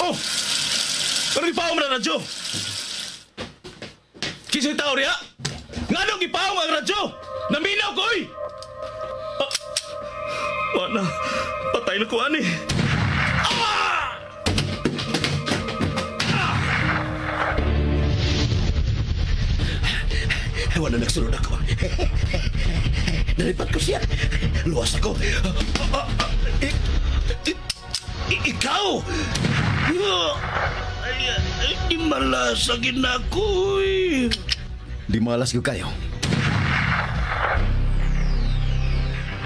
Oh! Pero gipaong na radyo! Kisa'y tao riya? Nganong gipaong ang radyo? Naminaw ko, oy! Ah, wala. Patay na ko, ani. Ah! Ah! Wala nagsulod ako. Nalipat ko siya. Luwas ako. Ikaw! Di malas ang ginakoy. Di malas ko kayo.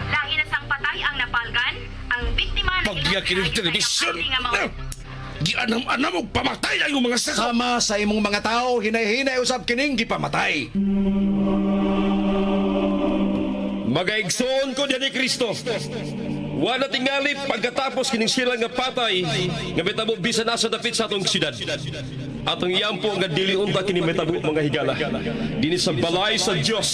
Lahi na sang patay ang napalgan, ang biktima na Pagya kining telebisyon! Gianam-anam og pamatay ang imong mga sako! Sama sa imong mga tao, hinay-hinay usab kining gipamatay. Magaigsoon ko diyan ni Kristo. Wala tingali pagkatapos kining sila nga patay nga mitabo bisan asa dapit sa atong syudad. Atong iyampo nga dili unta kini mitabo mga higala. Dinhi sa balay sa Dios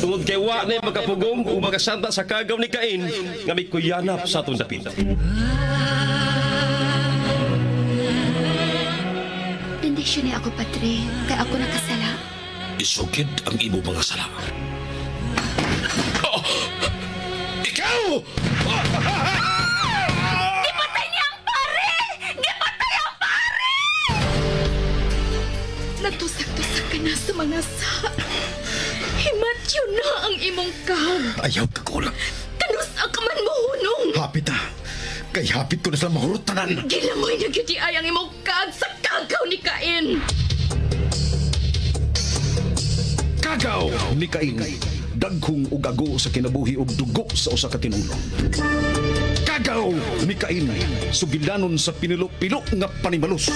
tungod kay wa nay makapugong ug makasanta sa kagaw ni Cain nga mikuyanap sa atong dapit. Bendisyon ni ako, Padre, kay ako nakasala. Isugid ang imo mga sala. Oh! Ikaw! Gipatay niya ang pare! Gipatay ang pare! Nagtusak-tusak ka na sa mga sa. Himatyo na ang imong kag. Ayaw ka kulang. Kanus ang kaman mo hunong. Hapit ah. Kay hapit ko na sila mahurot tanan. Gilamoy na gyud ay ang imong kag sa kagaw ni Cain. Kagaw ni Cain. Dagkong ug ago sa kinabuhi ug dugo sa usa ka tinulo. Kagaw ni Cain, sugilanon sa pinilo-pilo nga panimalus.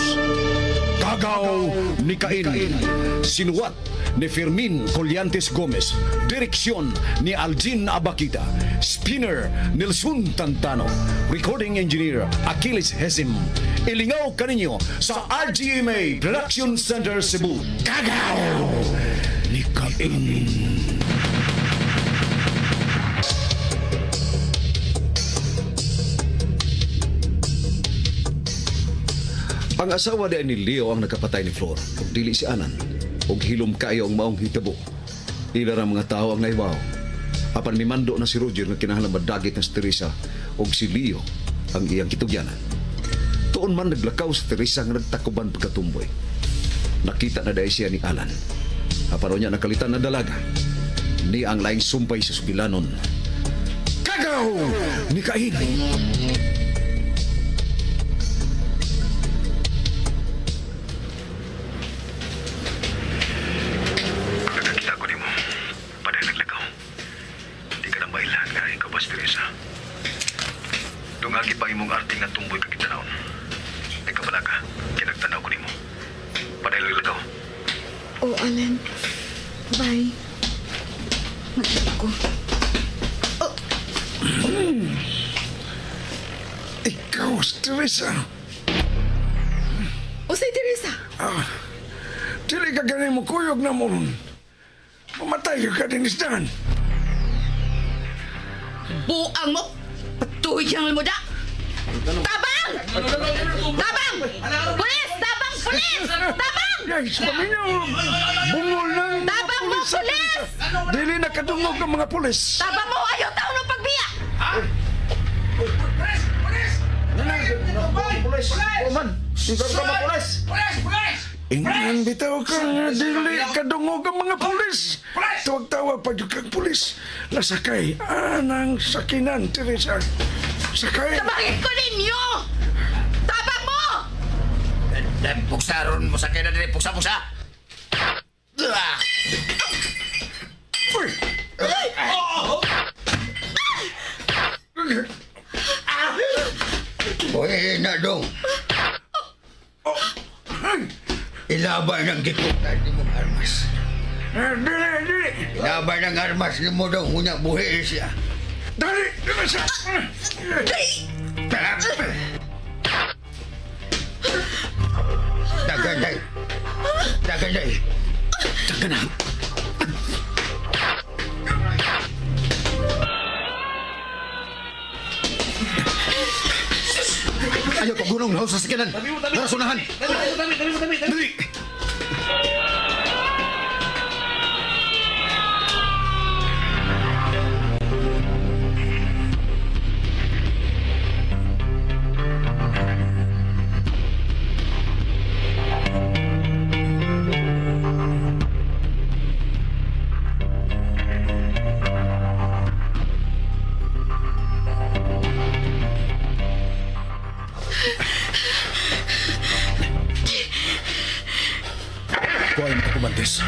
Kagaw ni Cain, sinuwat ni Fermin Collantes Gomez, direksyon ni Aljin Abakita, spinner Nelson Tantano, recording engineer Achilles Hesim. Ilingaw kaninyo sa RGMA Production Center Cebu. Kagaw ni Cain. Ang asawa di ni Leo ang nakapatay ni Flor, ug dili si Alan, ug hilom kayo ang maong hitabo. Ila ra mga tao ang naibaw. Apan mimando na si Roger nga kinahanglan madagit na si Teresa ug si Leo ang iyang kitugyanan. Tuon man naglakaw si Teresa nga nagtakuban pagkatumboy. Nakita na dahil siya ni Alan. Apan unya nakalitan na dalaga. Ni ang laing sumpay sa sugilanon. Kagaw ni Cain! Oh, Alan. Bye. Magdala ko. Oh. Ikaw, Teresa. O, si Teresa. Ah, dili ka ganin mo kuyog na mo ron. Mamatay ka din isdan. Buang mo! Patuyang mo da! Tabang! Tabang! Pulis! Tabang! Pulis! Tabang! Guys, paminyo! Bungol ng mga Tabang mo, pulis! pulis! Dili na kadungog ang mga pulis! Tabang mo! Ayaw taon ng pagbiya! Pulis! Pulis! Pulis! Pulis! Pulis! Ingnan bitaw ka nga dili kadungog ang mga pulis! Tawag-tawag pa jud kang pulis! Lasakay anang sakinan, Teresa! Sakay! Tabangin ko ninyo! Tabang mo! Puksa ron mo sakay na dili. Puksa, puksa! Uy! Uy, na dong. Ilaban ang gikutan ni mong armas. Dili, dili! Ilaban ang armas ni mo dong. Unya buhi siya. Dali! Teresa! Daganday. Daganday. Dagan na. Ayaw paggunong na sa sakyanan. Tara, sunahan. Dali! Kuha yung makakumantes.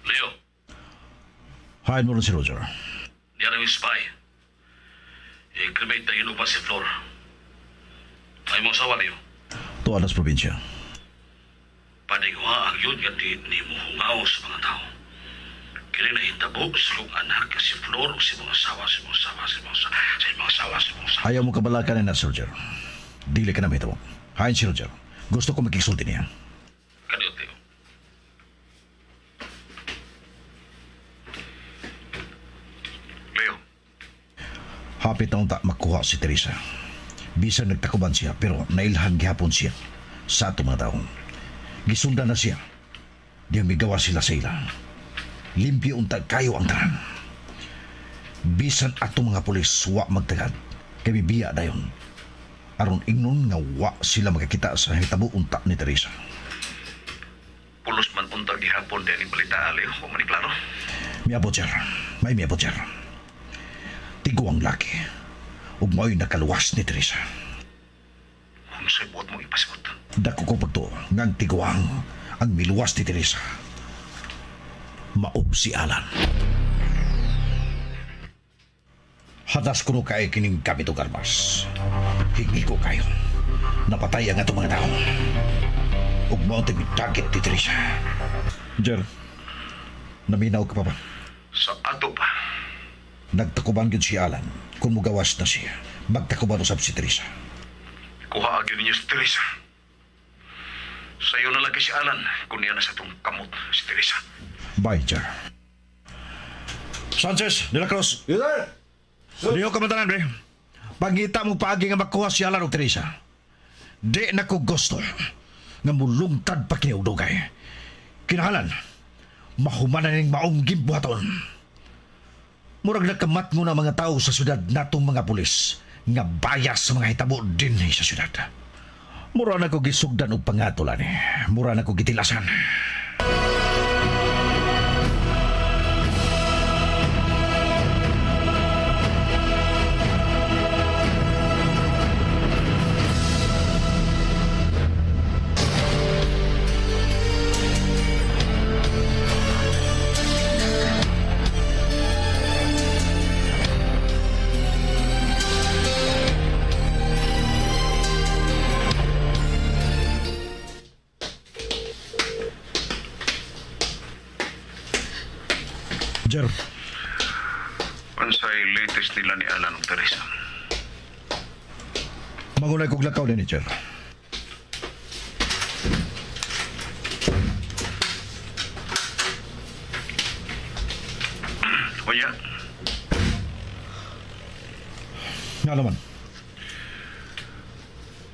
Leo. Hain mo rin si Roger. Diyan ang spy. I-cremate na inupa si Flor. Ay mong sawa, Leo. Tuwa na sa probinsya. Paniguha ang yun nga di ni muhungaw sa mga tao. Kini nahitabo sa kong anak si Flor o si mga sawa, si mga sawa, si mga sawa, si mga sawa, si mga sawa. Ayaw mo kabalakan na, Roger. Dili ka na mahitabo. Hain si Roger. Gusto ko magkisulti niya. Kaniot, Leo. Leo. Hapit na unta makuha si Teresa. Bisan nagtakuban siya pero nailhan gihapon siya sa atong mga taong. Gisundan na siya. Di migawa sila sa ila. Limpyo unta kayo ang tanan. Bisan atong mga pulis wa magtagad. Kay bibiya dayon. Aron ingnon nga wa sila makakita sa hitabo unta ni Teresa. Pulos man unta gihapon din ang balita, Leo. Wa man ni klaro. Miabot, sir. May miabot, sir. Tiguang laki. Ug mao'y nakaluwas ni Teresa. Unsay buot mong ipasabot? Dako ko pagtuo ngang tiguang ang miluwas ni Teresa. Mao si Alan. Hadas kuno kay kining gamit og armas. Hingi ko kayo. Napatay ang atong mga tao. Ug mao ang target ni Teresa. Jer, naminaw ka pa ba? Sa ato pa. Nagtakuban gyud si Alan. Kung mugawas na siya, magtakuban usab si Teresa. Kuha gyud niya si Teresa. Sayo na lagi si Alan kung niya na sa itong kamot si Teresa. Bye, Jer. Sanchez, De La Cruz. Yes, sir. Liho ka man tanan, bre. Pangita mo paagi nga makuha si Alan og Teresa. Di na ko gusto nga mulungtad pa kini og dugay. Kinahalan, mahumanan ning maong gimbuhaton. Murag nagkamat mo na mga tao sa syudad natong mga pulis nga bayas sa mga hitabo din sa syudad. Mura na ko gisugdan og pangatulan eh. Mura na ko gitilasan. Jer. Unsay latest nila ni Alan ug Teresa? Magunay kog lakaw din ni Jer. Oya. Nga naman.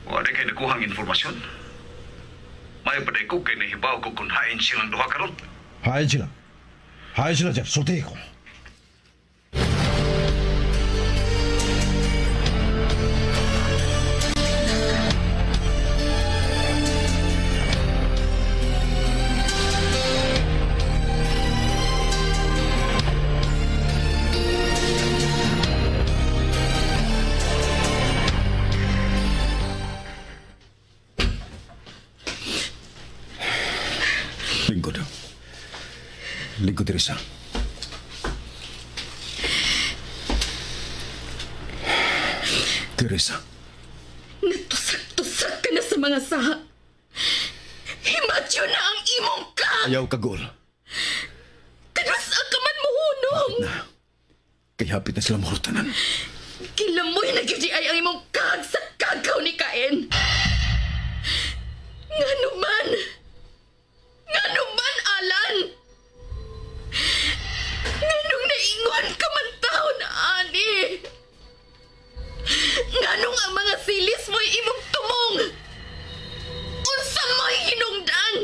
Wala kay nakuhang informasyon. May paday ko kay nahibaw ko kung hain silang duha karon. Hain sila. Hain sila, Jer. Sulti ko. Lingkod. Lingkod, Teresa. Teresa. Natusak-tusak ka na sa mga saha. Himatyo na ang imong ka! Ayaw ka, Gol. Kanus ka man muhuwat tumong. Hapit na. Kay hapit na sila mahurtanan. Kilamoy na gyud ay ang imong kag sa kagaw ni Kain. Ngano man? Ngano man, Alan? Nganong naingon ka man taon, ani? Nganong ang mga silis mo'y imong tumong? Unsa mo'y hinungdan?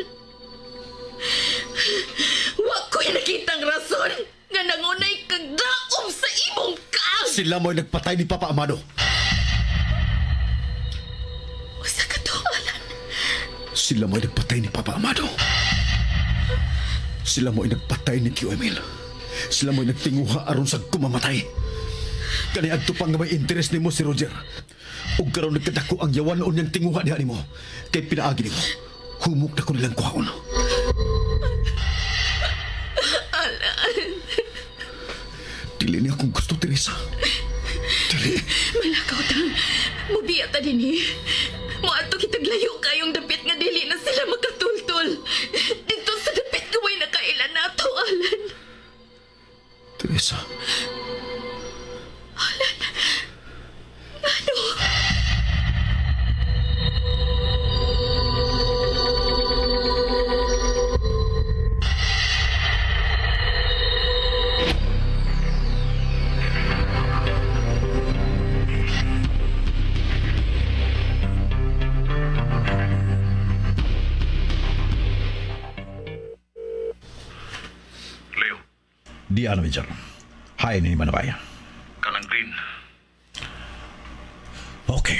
Wa ko'y nakitang rason nga nangunay kag daom sa imong kaang. Sila mo'y nagpatay ni Papa Amado. Usa ka to, Alan. Sila mo'y nagpatay ni Papa Amado. Sila mo'y nagpatay ni QML. Sila mo'y nagtinguha aron sa kumamatay. Kani adto pa nga may interes nimo si Roger. Ug karon nagkadako ang yawan niyang tinguha diha nimo. Kay pinaagi nimo. Humok na ko nilang kuhaon. Alan. Dili niya akong gusto, Teresa. Dili. Malakaw ta. Mubiya ta din eh. Moadto kitag layo kayong dapit nga dili na sila makatultol. Dito sa dapit kaway nakailan nato, Alan. Teresa. Alan. Ano? Leo, Di ano, Major. Hi, ni Manabay. kanang green. Okay.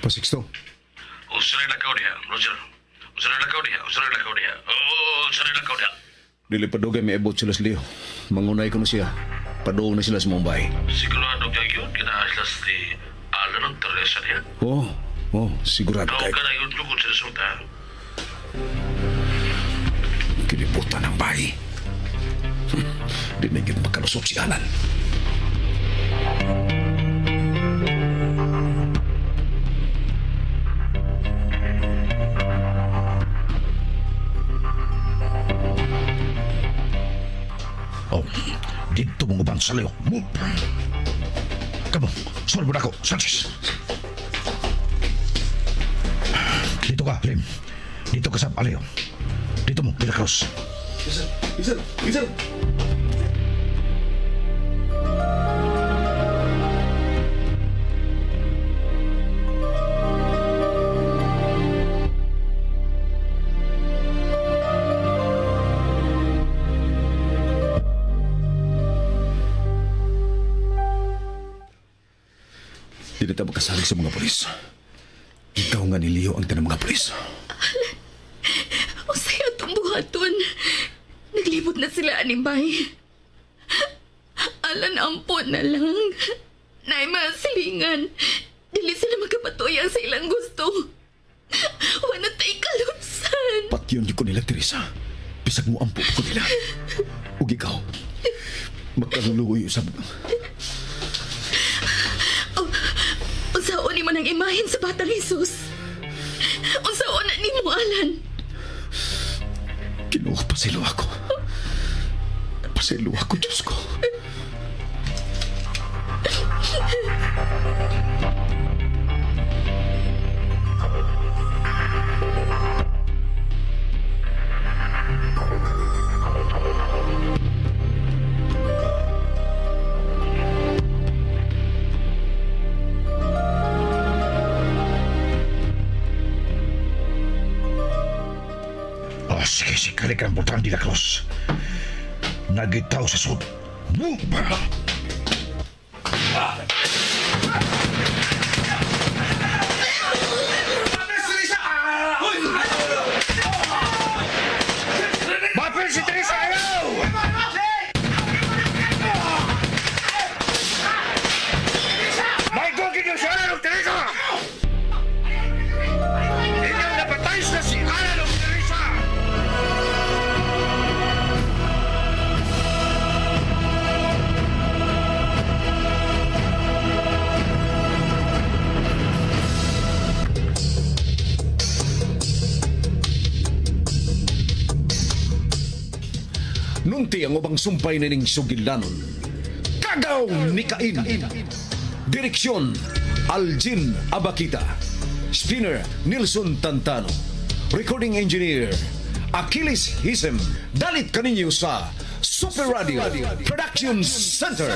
Pasixto. Unsa rin lakaw diha, Roger. Unsa rin lakaw diha, unsa rin lakaw diha. Oh, unsa rin lakaw diha. Dili pa dugay may abot sila sa Leo. Mangunay ko na siya. Paduong na sila sa Mumbai. Sigurado kayo yun, kinahaslas ni Alan ang Teresa niya. Oh, oh, sigurado Tawag kayo. ka na yun lugod sa resulta. Kinibutan ang bahay. Di na yun makalusot si Alan. Oh, dito mong ubang sa Leo. Move. Kamo, sulod mo na ako, Sanchez. Dito ka, Lim. Dito ka sa Aleo. Dito mo, De La Cruz. Yes, sir. Yes, sir. Yes, sir. Di na ta makasalig sa mga pulis. Ikaw nga ni Leo ang tanang mga pulis. Alan, usay atong buhaton. Naglibot na sila ani bay. Alan, ampo na lang. Nay, mga silingan. Dili sila magkapatuyan sa ilang gusto. Wala tayo kalusan. Patyon ko nila, Teresa. Bisag mo ampo ko nila. Ug ikaw, magkaluluoy usab. Unsaon ni man ang imahen sa Batang Jesus? Unsaon na nimo, Alan? Ginoo, pasaylo ako. Pasaylo ako, Diyos ko. Oh, sige, sige, kalikan Bertrand de la Cruz. Nagitaw sa sud. Move! Mapil si Teresa! Ayaw! May gugin niyo si Alan og Teresa! Inyong napatay na si Alan og Teresa! Munti ang ubang sumpay nining sugilanon. Kagaw ni Cain. Direksyon, Aljin Abakita. Spinner, Nilson Tantano. Recording Engineer, Achilles Hisem. Dalit kaninyo sa Super Radio Production Center.